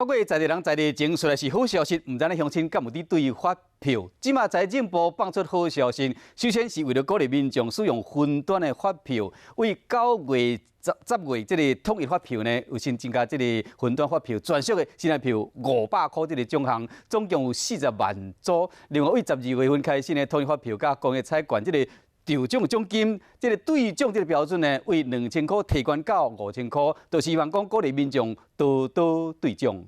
不過在地人在地情，雖然是好消息，毋知影鄉親敢有佇對發票。這馬財政部放出好消息，首先是為了鼓勵民眾使用雲端的發票，為9月10月這個統一發票呢，有新增加這個雲端發票專屬的新台票500箍這個獎項，總共有40萬組。另外，為12月份開始呢，統一發票佮公益彩券這個頭獎獎金，這個對獎這個標準呢，為2000箍提懸到5000箍，就希望講鼓勵民眾多多對獎。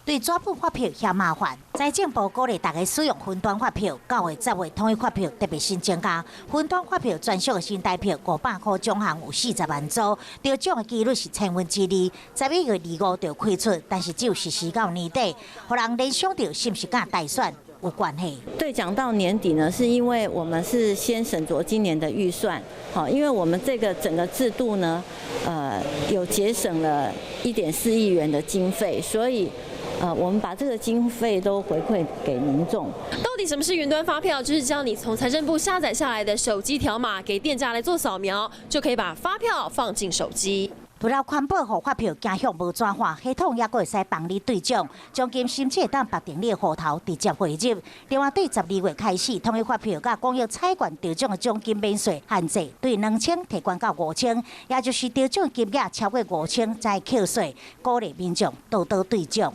對紙本發票嫌麻煩，財政部鼓勵大家使用雲端發票。9月10月統一發票特別新增加雲端發票專屬的新台票500箍獎項有40萬組，得獎的幾率是2/1000。11月25就開出，但是只有實施到年底，予人聯想到是毋是佮大選有關係？對，講到年底呢，是因為我們是先審酌今年的預算，好，因為我們這個整個制度呢，有節省了1.4億元的經費，所以我們把這個經費都回饋給民眾。到底什麼是雲端發票？就是將你從財政部下載下來的手機條碼給店家來做掃描，就可以把發票放進手機。除了環保予發票走向無紙化，系統猶閣會使幫你對獎，獎金甚至會當綁定你的戶頭直接匯入。另外，對12月開始，統一發票佮公益彩券得獎的獎金免稅限制，對2000提懸到5000，也就是得獎金額超過5000才會扣稅，鼓勵民眾多多對獎。